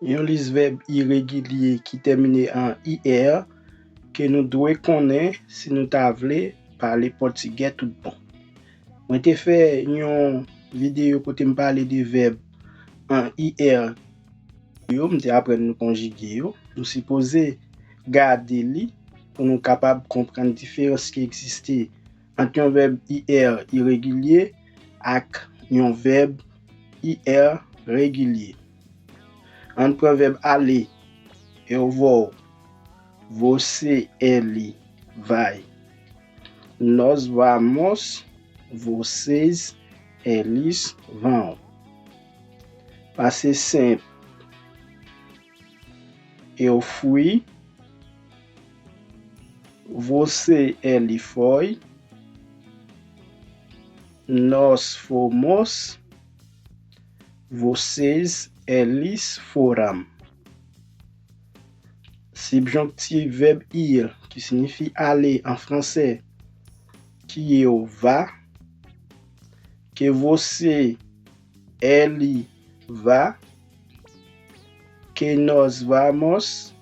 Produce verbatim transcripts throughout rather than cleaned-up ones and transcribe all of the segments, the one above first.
Yon lis vèb iregilye ki tèmine an I R ke nou dwe konnen si nou ta vle pale pòtigè tout bon. Mwen te fè yon videyo kote m pale de vèb an I R yo, m te aprann nou konjige yo. Nou sipoze gade li pou nou kapab konprann diferans ki egziste ant yon vèb I R iregilye ak yon vèb I R regilye. Ann pran vèb ale. Eu vou. Você, ele, vai. Nós vamos. Vocês, eles, vão. Pase senp. Eu fui. Você, ele foi. Nós fomos. Vocês, eles foram. Sibjonktif vèb ir, ki siyifi ale an fransè, que eu vá, que você, ele, vá, que nós vamos,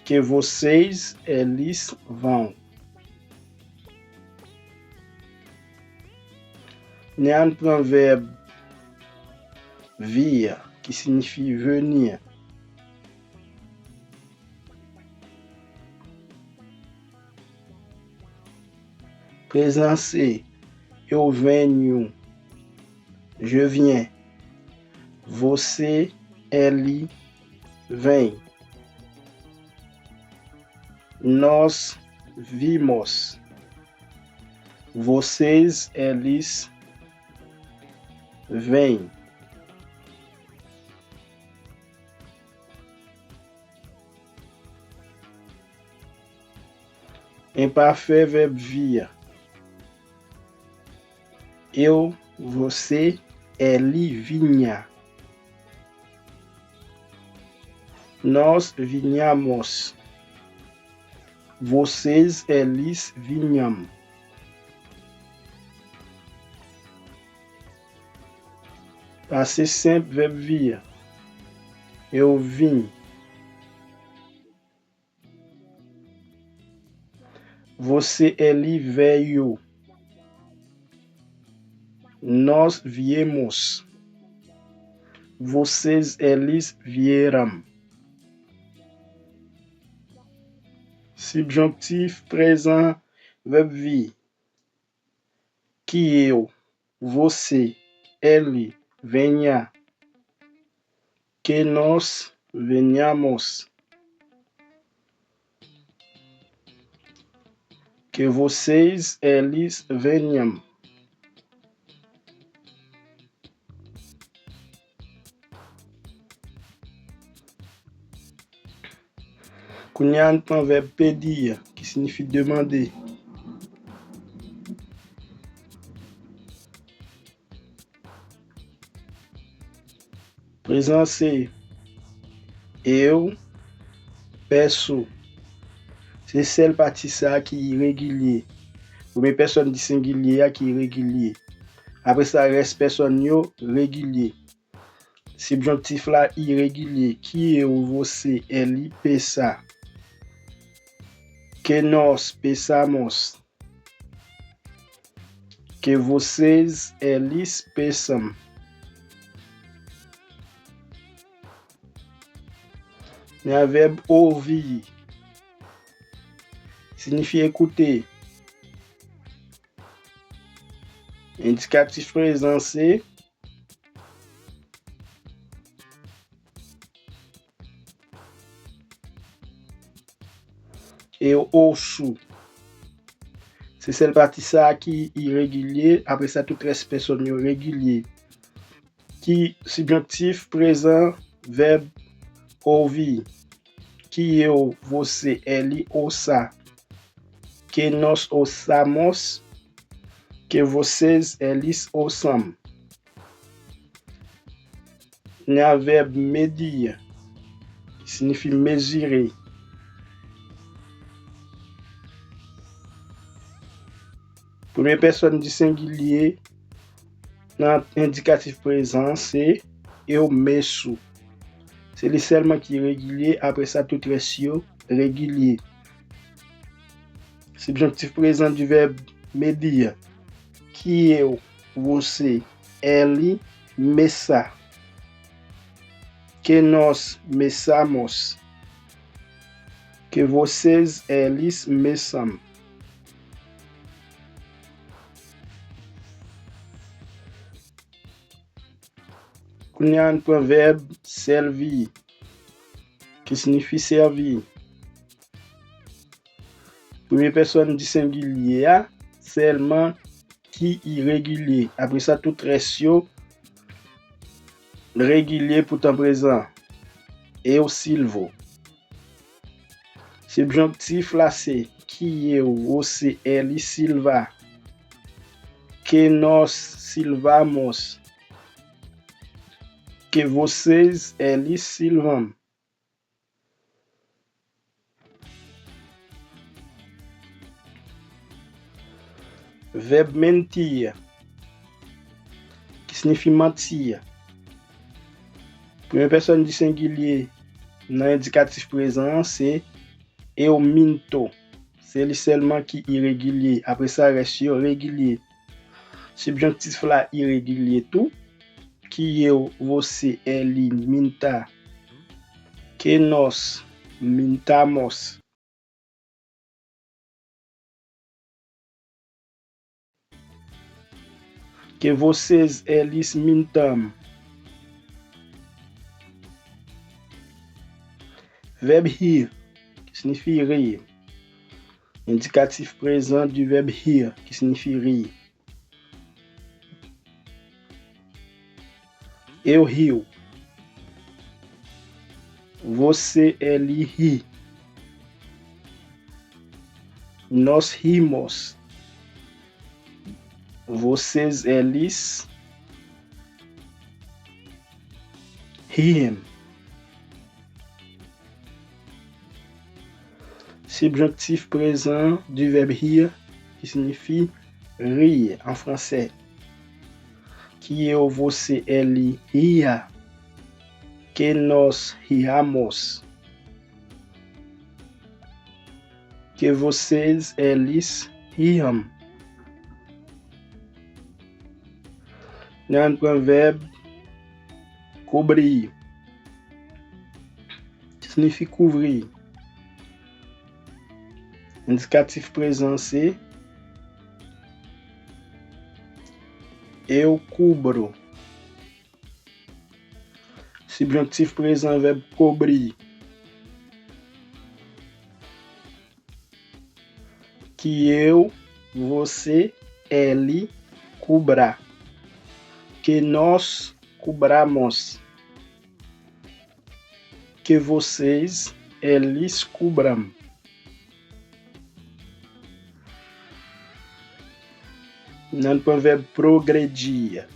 que vocês, eles, vão. Ni ann pran vèb vir, ki siyifi venir. Prezan se eu venho, je viens. Você, ele, vem. Nós vimos. Vocês, eles, vêm. Enpafé, vèb vir. Eu, você, ele vinha. Nós vinhamos. Vocês, eles vinham. Pase senp, vèb vir. Eu vim. Você, ele, veio. Nós viemos. Vocês, eles vieram. Sibjonktif prezan, vèb vir. Que eu, você, ele, venha. Que nós venhamos. Que vocês, eles, venham. Kounye a, n pran vèb pedir, ki siyifi demande. Prezan se eu, peço. Se sèl pati sa a ki iregilye. Premye pèsòn di sengilye a ki iregilye. Apre sa, rès pèsòn yo regilye. Sibjonktif la iregilye. Que eu, você, ele, peça. Que nós peçamos. Que vocês, eles, peçam. Ni a vèb ouvir. Siyifi ekoute. Endikatif prezan se eu ouço. Se sèl pati sa a ki iregilye, apre sa tout rès pèsòn yo regilye. Ki sibjonktif prezan vèb ouvir. Que eu, você, ele, ouça. Que nós ouçamos. Que vocês, eles, ouçam. Ni a vèb medir, ki siyifi mezire. Premye pèsòn di sengilye nan endikatif prezan se eu mexo. Se li sèlman ki iregilye, apre sa tout rès yo regilye. Sibjonktif prezan di vèb me dir. Que eu, você, ele, mesa. Que nós, mesamos. Que vocês, eles, mesam. Kounye a, ann pran vèb servir, ki siyifi sèvi. Premye pèsòn di sengilye a sèlman ki iregilye. Apre sa, tout rès yo regilye pou tan prezan. Eu sirvo. Sibjonktif la se que eu, você, ele, sirva. Que nós, sirvamos. Que vocês, eles, sirvam. Vèb mentir, ki siyifi manti. Premye pèsòn di sengilye nan endikatif prezan an se eu minto. Se li sèlman ki iregilye. Apre sa, rès yo regilye. Sibjonktif la iregilye tou. Que eu, você, ele, minta. Que nós, mintamos. Que vocês, eles, mintam. Vèb rir, ki siyifi ri. Endikatif prezan di vèb rir, ki siyifi ri. Eu rio. Você, ele, ri. Nós rimos. Vocês, eles, riem. Sibjonktif prezan di vèb rir, ki siyifi ri an fransè. Que eu, você, ele, ria. Que nós riamos. Que vocês, eles, riam. Ann pran vèb cobrir, ki siyifi kouvri. Endikatif prezan se eu cubro. Sibjonktif prezan vèb cobrir. Que eu, você, ele, cubra. Que nós cubramos. Que vocês, eles, cubram. Ann pran vèb progredir.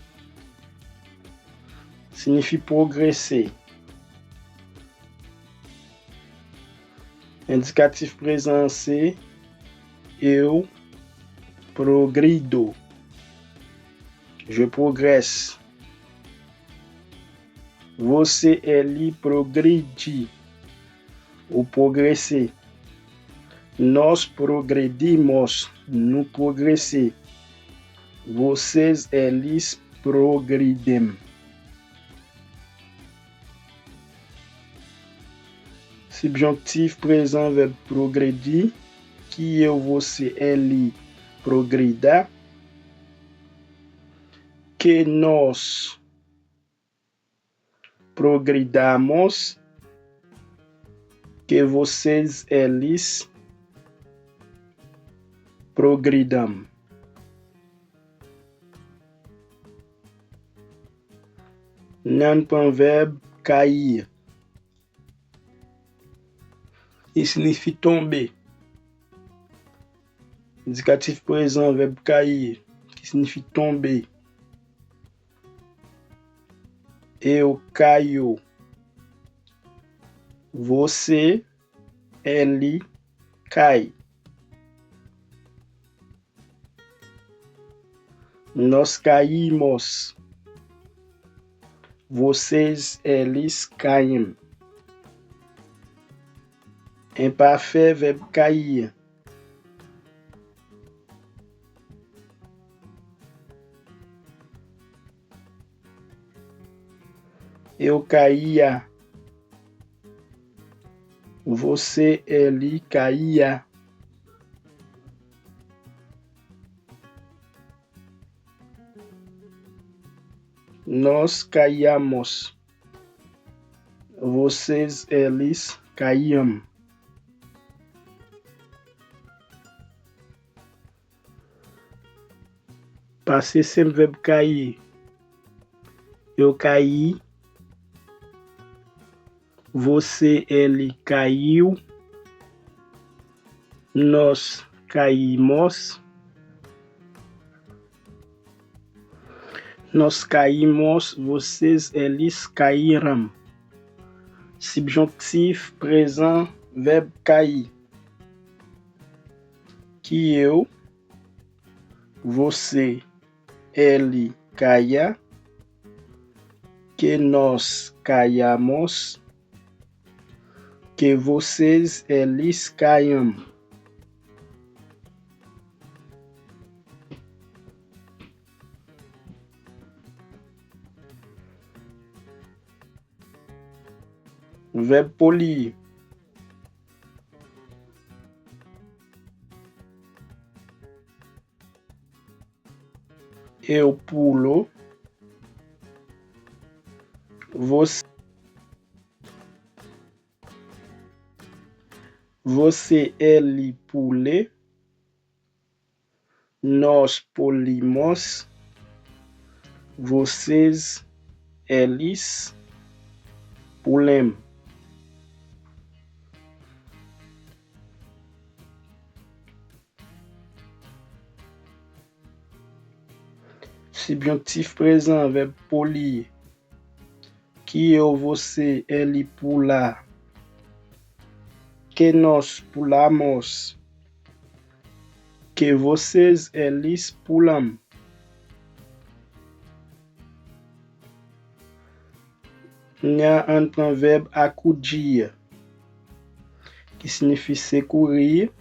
Siyifi pwogrese. Endikatif prezan se eu progrido. Je progresse. Você, ele, progride. Ou pwogrese. Nós progredimos. Nou pwogrese. Vocês, eles, progridem. Sibjonktif prezan vèb progredir, que eu, você, ele, progrida. Que nós progridamos. Que vocês, eles, progridam. Ann pran vèb cair. Li siyifi tonbe. Endikatif prezan vèb cair, ki siyifi tonbe. Eu caio. Você, ele, cai. Nós caímos. Vocês, eles, caem. Enpafè, vèb cair. Eu caía. Você, ele caía. Nós caíamos. Vocês, eles caíam. Passé simple, verbe cair. Eu caí. Você, ele caiu. Nós caímos. Nós caímos, vocês, eles caíram. Subjonctif présent, verbe cair. Que eu, você, ele caia. Que nós caiamos. Que vocês, eles caiam. Verbe polir. Eu pulo. Você, você, ele pule. Nós pulimos. Vocês, eles pulem. Subjonctif présent, verbe polir. Que eu, você, ele pula. Que nós pulamos. Que vocês, eles pulam. Kounye a, ann pran vèb acudir, ki siyifi secourir,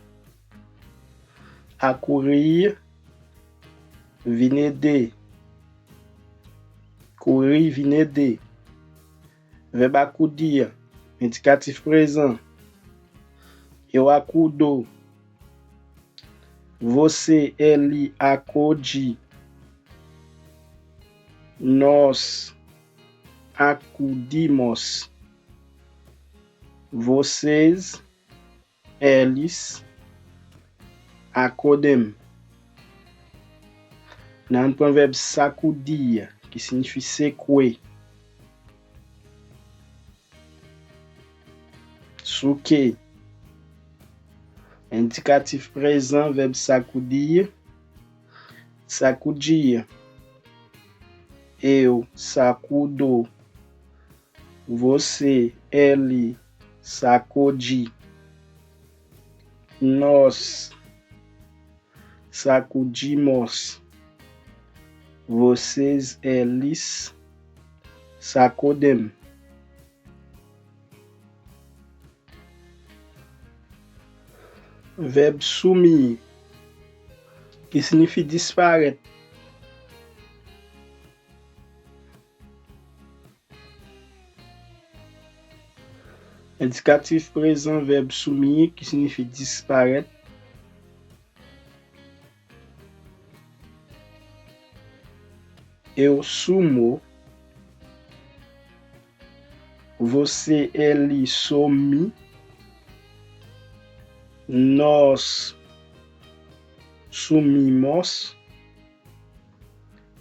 accourir, vin ede. Kouri, vin ede. Vèb acudir, endikatif prezan. Eu acudo. Você, ele acude. Nós acudimos. Vocês, eles acudem. N a pran vèb sacudir, ki siyifi sekwe. Souke. Endikatif prezan, vèb sacudir. Sacudir. Eu sacudo. Você, ele sacude. Nós sacudimos. Vocês, eles sacudem. Vèb sumir, ki siyifi disparèt. Endikatif prezan, vèb sumir, ki siyifi disparèt. Eu sumo. Você, ele some. Nós sumimos.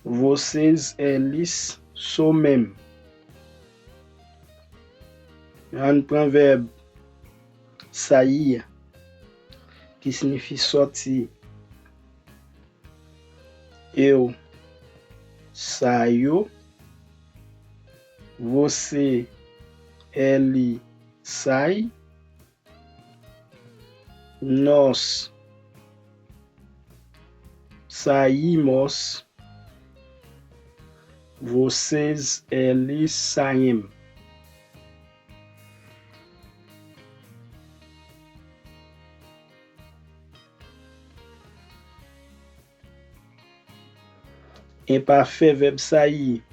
Vocês, eles somem. Ann pran vèb sair, ki siyifi sòti. Eu saio. Você, ele sai. Nós saímos. Vocês, eles saem. Enpafè, vèb sayi.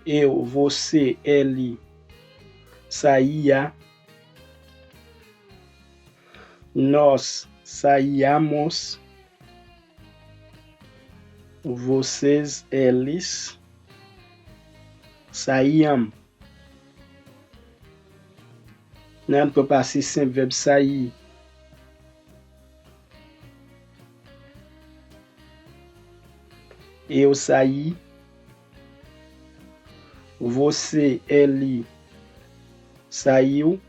Eu, você, ele, saía. Nós saíamos. Vocês, eles, saíam. N a pran pase senp, vèb sayi. Eu saí. Você, ele, saiu.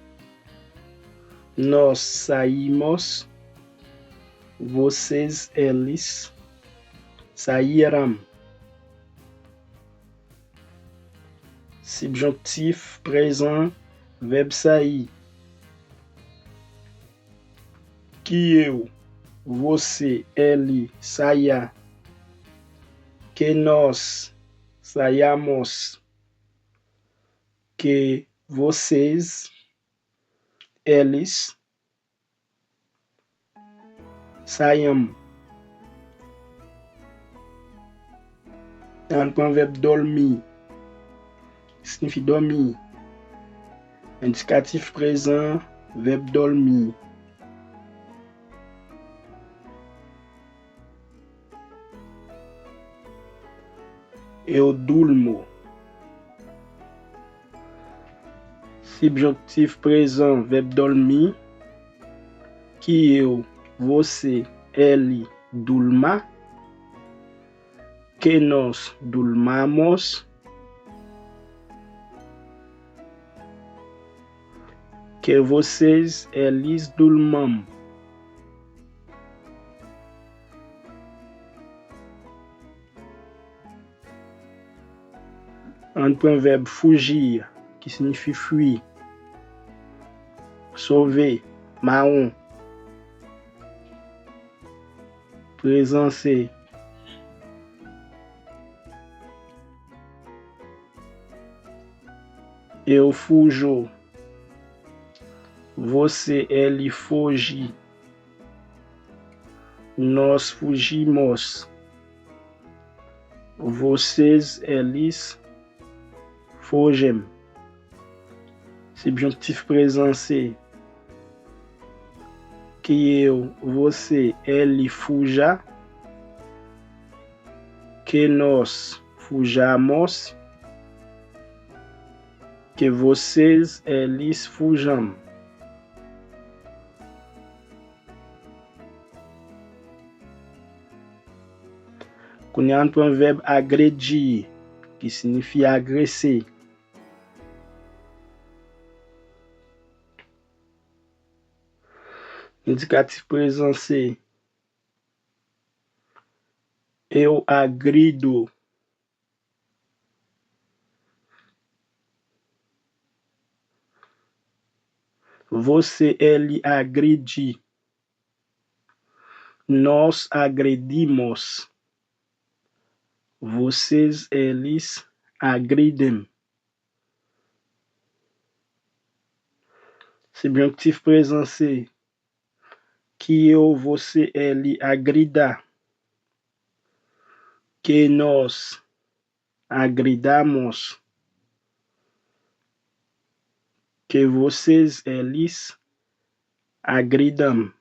Nós saímos. Vocês, eles, saíram. Sibjontif prezan, vèb sayi. Que eu, você, ele, saia. Que nós saiamos. Que vocês, eles, saiam. Ann pran vèb dòmi. Siyifi dòmi. Endikatif prezan, vèb dòmi. Eu durmo. Sibjontif prezan, vèb dòmi. Que eu, você, ele, durma. Que nós durmamos. Que vocês, eles, durmam. Ann pran vèb fugir, ki siyifi fui. Sauver, mawon. Prezan se eu fujo. Você, ele, foge. Nós fugimos. Vocês, eles, fogem. Sibjontif prezan se que eu, você, ele, fuja. Que nós fujamos. Que vocês, eles, fujam. Kounye a, ann pran vèb agredir, ki siyifi agrese. Endikatif prezan se eu agrido. Você, ele, agride. Nós agredimos. Vocês, eles, agridem. Sibjontif prezan se que eu, você, ele, agrida. Que nós agridamos. Que vocês, eles, agridam.